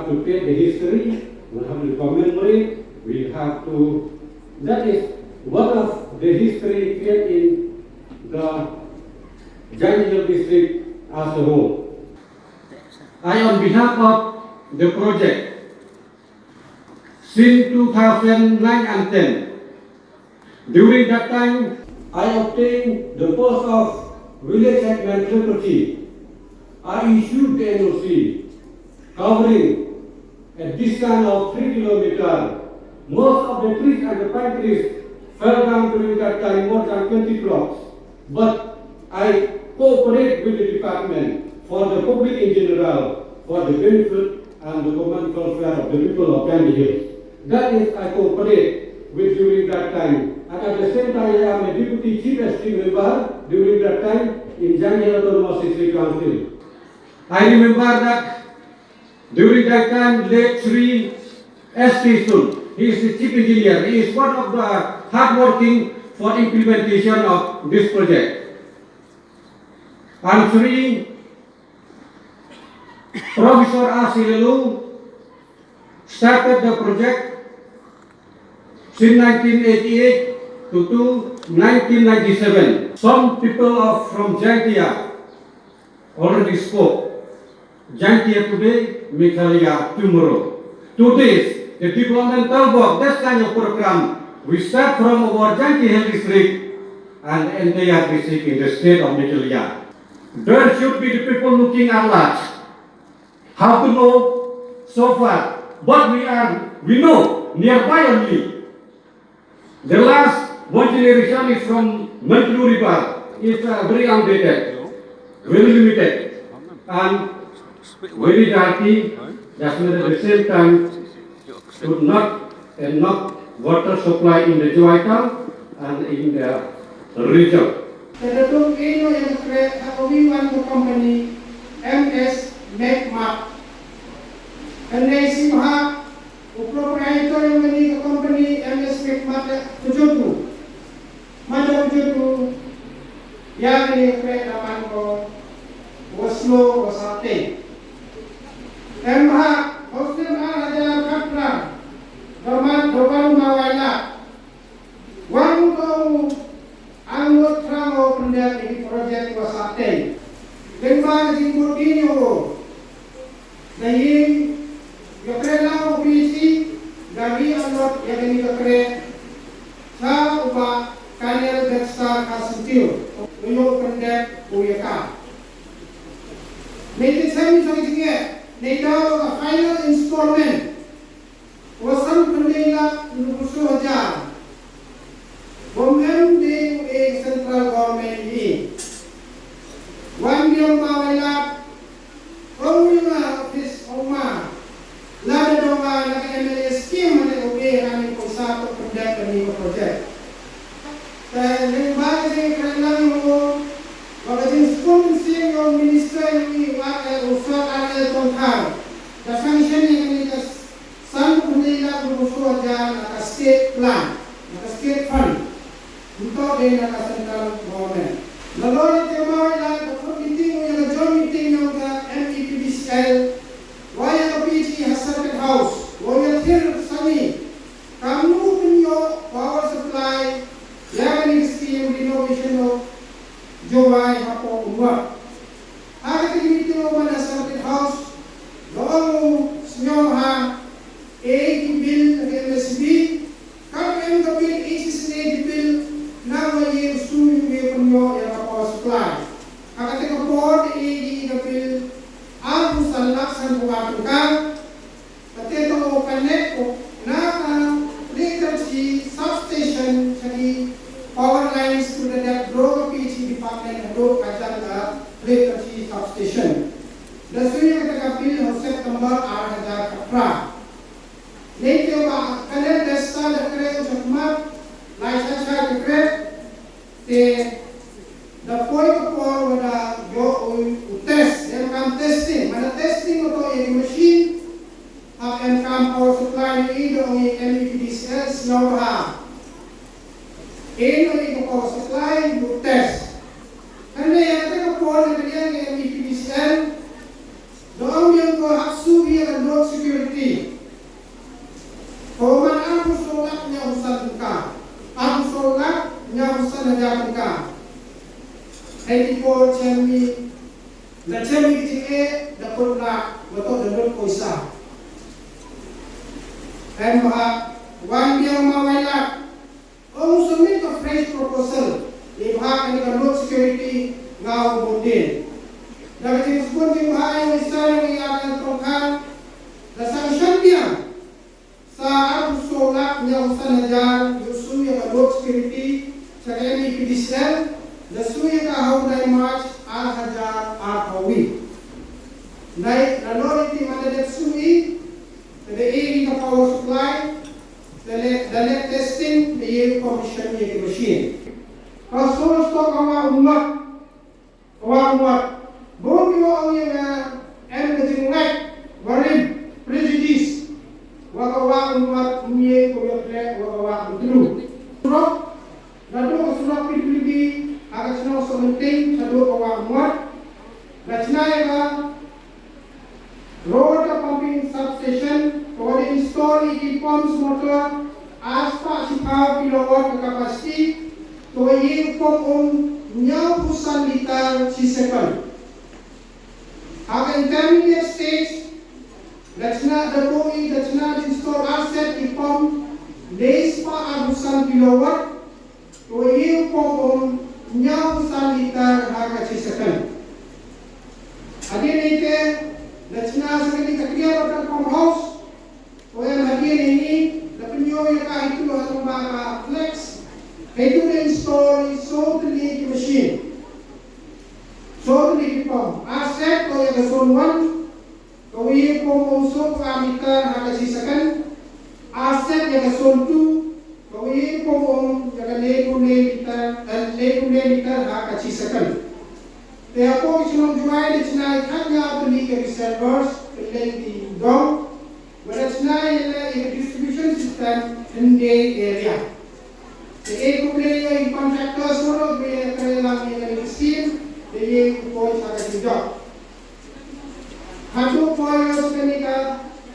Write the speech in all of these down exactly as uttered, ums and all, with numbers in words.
to create the history, we have to commemorate, we have to, that is one of the history created in the Jaintia Hills district as a whole. I, on behalf of the project, since two thousand nine and ten, during that time, I obtained the post of village headman secretary. I issued the N O C covering a distance of three kilometer. Most of the trees and the pine trees fell down during that time, more than twenty blocks. But I cooperate with the department for the public in general, for the benefit and the common welfare of the people of Jaintia Hills. That is, I cooperate with during that time. And at the same time, I am a deputy chief S T member during that time in Jaintia Hills Autonomous District Council. I remember that during that time, late Sri S T Sun, he is the chief engineer. He is one of the hardworking for implementation of this project. And Sri Professor R C Lelu started the project since nineteen eighty-eight to, to nineteen ninety-seven. Some people of, from Jaintia already spoke. Jaintia today, Meghalaya tomorrow. To this, the developmental work, that kind of program, we start from our Jaintia Hills district and the entire district in the state of Meghalaya. There should be the people looking at large. How to know so far? But we are, we know nearby only. The last one generation is from Manjlu River. It's uh, very outdated, very limited, and very dirty. That's why at the same time, should not and not water supply in the Jowai town and in the region. Te da dum ino ïa ka kre ha ka wi wan ka company M S Mekmat. Hynrei shi bha u proprietor ïa kane ka company M S Mekmat ïa ka jutu. Mata u jutu ïa kane ka kre da pan ko wa slow wa sate. Em ha hosnem ar hajar khatphra da man da wan ma waila. Wan ko ang lo trang o pendek di projek wa sate. Lengba ka jingkut di nyo. Da ïing ïa kre lang u P H E da ri anot ïa kane ka kre sha u Bah Colonel Dexter Kharsyntiew u ïoh pyndep u ïa ka. Nei te chem sa ki jingeh nei daw ka final installment. Wa san pynlei lak hynriew phew saw hajar. Bym em de u e central government hi. Wan biang ba wai lak. Ong ïa nga office ong ma. Lada dong nga na ka M L A scheme mane u e hani pisa to project kani ko project. Te lyngba ka jingkren lang ïa u wa ka jingsngewsih ïa u minister ïa u R L, u Sir R L Tongkhar. Ka sanction ïa kani ka San phew lak hynriew phew saw hajar na ka state plan, na ka state fund. Ym toh dei na ka central government. Nalor ïa ka mawei lak ka put meeting ïa ka joint meeting jong ka M E P D C L. Wa ïa ka P H E ha Circuit House. Wa ïa thir sani. Kamnu pynïoh power supply ïa kane ka scheme renovation of Jowai hapoh Umngot. Ha kata ka meeting u man ha Circuit House, da ong u sngewbha, e ki bill na ka M S B, kam em ka bill, e ki sne ki bill, na wa ye u sum ïa u pynïoh ïa ka power supply. Ha kata ka por da e ki ka bill, arphew san lak sanphew ar tyngka, Kata ka connect ko na ka Pyrthei substation sha ki power lines to the dep bro ka P H E department haduh ka jaka Pyrthei substation. Da suiñ kata ka bill ha September ar hajar khatphra. Nei te ba ka dep da sta da kre u chakmat lai cha cha ka kre. Te da poi ka por wa da ïoh u, u test, em kam testing, mana testing u to e machine, hap em kam power supply ni i da ong i M E P D C L sngewbha. E no i ka power supply u test. Kan ne ya te ka por na ka M E P D C L, da ong ïa ko hap su ïa ka load security. Ko man arphew saw lak hynñiewphew san tyngka, arphew saw lak hynñiewphew san hajar tyngka. Hei ki por chem mi, da chem mi ki jingeh da put lak, da toh da lut poisa. Em ba, wan biang ma wai lak. Ong submit ka fresh proposal. Ïa ba kane ka load security nga u bun din. Da ka jingsbun jingbha ïa u Sir Ïar Tongkhar, da sanction biang sa arphew saw lak hynñiewphew san hajar ïa u shu ïa ka load security sha ka M E P D C L, da shu ïa ka ha u bnai March ar hajar arphew. Dei na load ïa ki mane dep shu i, da dei ïa ka power supply, da leh, da leh testing, da ïa commission ïa ki machine. Ka source to ka Wah Umngot. Ka Wah Umngot. Bun ki ong ïa nga em ka jingleh, barim, prejudice. Wa ka Wah Umngot, um ïa ko ïa khleh, wa ka Wah Umngot. Surok, naduh ka surok P W D, ha ka shnong Sohmynting, naduh ka Wah Umngot. Ka chna ïa ka Road ka pumping substation, ka wan install ïa ki pumps motor, ar spah shiphew kilowatt ka capacity, ka wan ïa pump um hynñiewphew san litar shi second. Ha ka intermediate stage, da chna da bun, da chna da install ar set ki pump, lai spah arphew san kilowatt, Ka wan ïa pump um hynñiewphew san litar ha ka shi second. Hadien te, da chna sa kane ka Clear Water Pump House, ka wan hadien ini, da pynïoh ïa ka itu ha lyngba ka flex, itu da install i saw tylli ki machine. Saw tylli ki pump. Ar set ka wan ïa ka zone one, Ka wan ïa pump um saw phra litar ha ka shi second. Ar set ïa ka zone two. Ka wan ïa pump um ïa ka laiphew lai litar, eh, laiphew lai litar ha ka shi second. Te hapoh ka shnong Jowai da chna ïa khathynñiew tylli ka reservoirs, pynlong ki dong. Wa da chna ïa la ïa ka distribution system in the area. Te ïa khublei ïa ki contractors baroh ba ïa ka ïalam ïa kane ka scheme, te ïa ki poi ha ka jingjop. Haduh poi ïa kane ka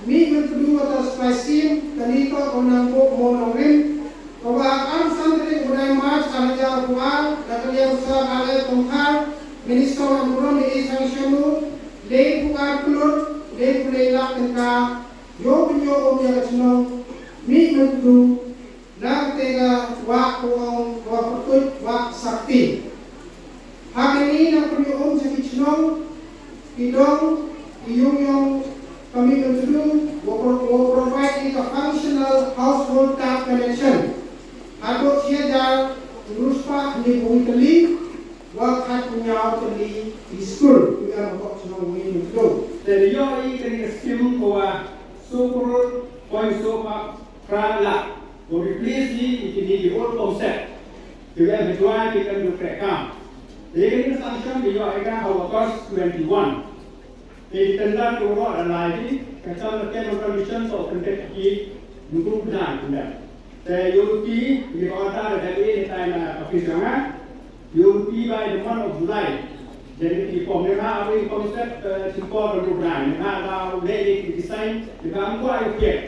Mihmyntdu Water Supply Scheme, kane ka ka nang buh mo nongrim, kaba ha ka arphew san tarik u bnai March ar hajar arphew ar, da ka liang u Sir Alex Tongkhar, Minister ka burom, ïa sanction u laiphew ar klur laiphew lai lak tyngka, ïoh pynïoh um ïa ka chnong Mihmyntdu. Na kata ka wah ko ong, wah pyrtuit, wah sakti. Ha kane na pynïoh um sha ki chnong, ki dong, ki ïung ïong, ka Mihmyntdu, wa pro-, wa provide ïa ka functional household tap connection. Haduh shi hajar hynriew spah hynñiewphew tylli, wa khathynñiew tylli ki skul, ki em hapoh chnong Mihmyntdu. Te ïoh ïa kane ka scheme ko wa saw klur, point saw phra lak. Ko replace ïa kine ki old pump set. Ki em ha Jowai ki em ha Trengkam. Te ïa kane ka sanction ki ïoh ïa ka ha August twenty-one. Te ki tender ki waroh da lai ki, ka chang ka term and condition to kyntek ki nukru bnai kyntek. Te ïoh ki, ki order da ïa ka time na office jong nga. Ïoh ki by the month of July. Jadi ki pump ne ha, ïa ki pump set, eh, shipor ka nukru bnai. Ne ha da u leh ïa ki design, ne ha u kwah ïa u phet.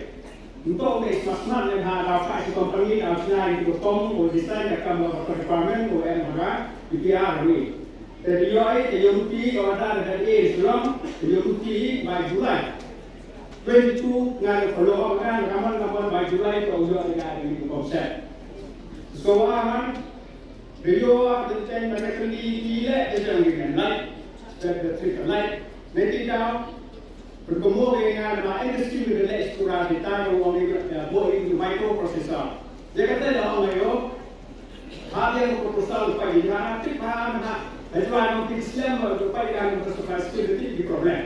Nto u dei smat smat ne ha da u phah shi company da u chna ïa ki pump, u design da kam ka requirement, u em ha da, ïa ki ar wi. Te ïoh ai, te ïoh ruti, ka order da dei Shillong, te ïoh ruti by July twenty-two, nga da follow up, nga da kaman, kaman by July, ka u ïoh ïa ka ïa ki pump set. So, wa man, Video ah, the ten, the ten, the ten, the light, the, the triple light. Neti down, berkemo dengan nama industry with the light, sura di taro, wang di, eh, bo di microprocessor. Dia kata dah orang ayo, ha dia proposal lupa di mana, tip ha mana. Itu anu di Islam, lupa di anu proposal security di problem.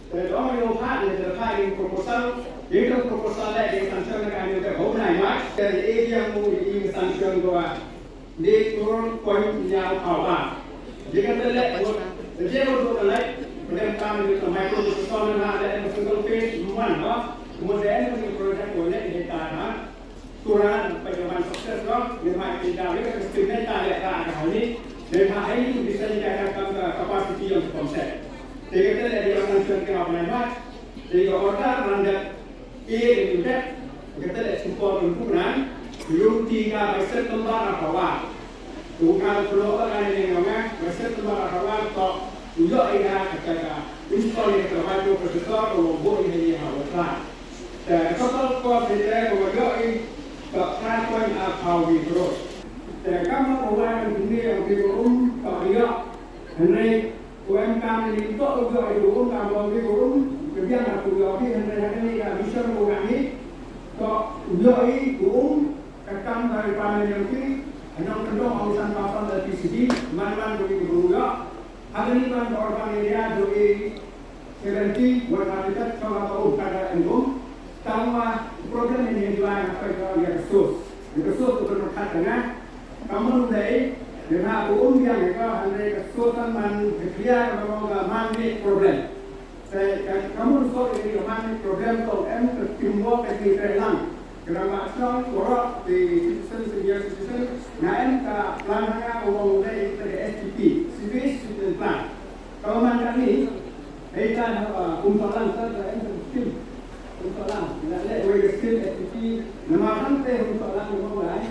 Te dong ïa u phah ne, te phah ïa u proposal, ïa u proposal leh ïa u sanction ne ka ïa u te bau nai mat, te ïa ïa u ïa u sanction ko ah. Dei klur point hynñiew phew ar. Ïa ka te leh ko, te ïa u dei ka leh, pynlong kam ïa u microprocessor ne ha leh single phase one ba. Mo dei ne project ko leh ïa ka na. Turan, pynjaman success noh, lehbha ki da leh ka stimulate leh ka ka hali, lehbha ai ni bisa ni ka ka ka capacity yang konsep. Te ka te leh dia akan sel ke apa nama, dia order randat, Phi ïa ka dep, kata leh shu por ban pynbna, ïa u ti ka bai September arphew ar. U ka flow ka ne ne nga, bai September arphew ar to, u ïoh ïa ka, ka, ka, install ïa ka microprocessor, u buh ïa ïa ha u tra. Te total cost ïa te, u ïoh ïa ka phra point arphew wi crore. Te ka ma u wan ka ni ïa u ti um, to ïoh, hynrei U em kam ni to u ïoh ïa u um, kam u ïoh ïa u um, ka biang ha u ïoh ïa u, hynrei ha kane ka mission u wan ni to u ïoh ïa u um, ka kam ka requirement ïa u ki, ha nong kyndong ong san percent L P C D, man man u ïoh ïa u ïoh. Ha kane ban ka urban area u ïoh ïa seventy, one hundred, ka ma u um, ka da em um. Tangwa problem ni ïa u wan ha ka ïoh ïa ka source. Ïa ka source u pynrkhat ka nga, Ka mut dei, ïa nga u um biang ïa ka, hynrei ka source man, ka clear ka long ka man-made problem. Te ka, ka mut source ïa ka man-made problem, to em ka teamwork ka jingtrei lang. Ka dang ba shnong, waroh, ki citizen, senior citizen, nga em ka plan ha nga, u ong dei ka S T P, Sewage Treatment Plant. Ka man kane, Hei ka, ah, um to lang ka, ka em ka skim. Um to lang. Nga leh wei ka skim S T P. Namar hangtei um to lang um lai.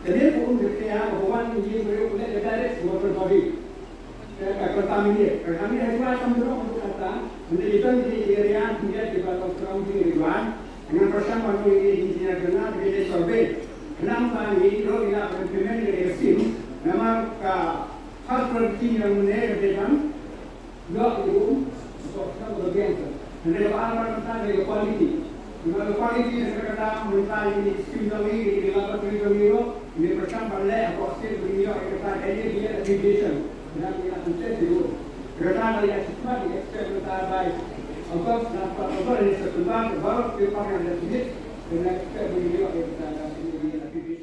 Ka dei ka um ka tia, ka wan ni ye wei ka leh ka direct water body. Ka, ka contaminate. Ka kami hai wa kam dong ka ta. Hynda ïa ton ki area, ki area ki ba tong strong ki area. Ngan pyrshang ban ïa engineer kena, ki survey. Kena ba ni ro ïa implement ïa ka skim. Namar ka hard quality yang ne ka dei kan. Ïoh ïa u um, ka sdang ka biang ka. Hynrei ba ar ban mynta ka quality. Hynrei ka quality ka kata mynta ïa ki skim jong ngi, ïa ki laboratory jong ngi ruh, ngi pyrshang ban leh hapoh state ba ngi ïoh ïa kata N A B L accreditation. Ïa ki la contest ïa u. Kata ka ïa ki smart ïa expect mynta bai August, September, ïa September, baroh ki paper ïa ki submit, kane expect ba ngi ïoh ïa kata N A B L accreditation.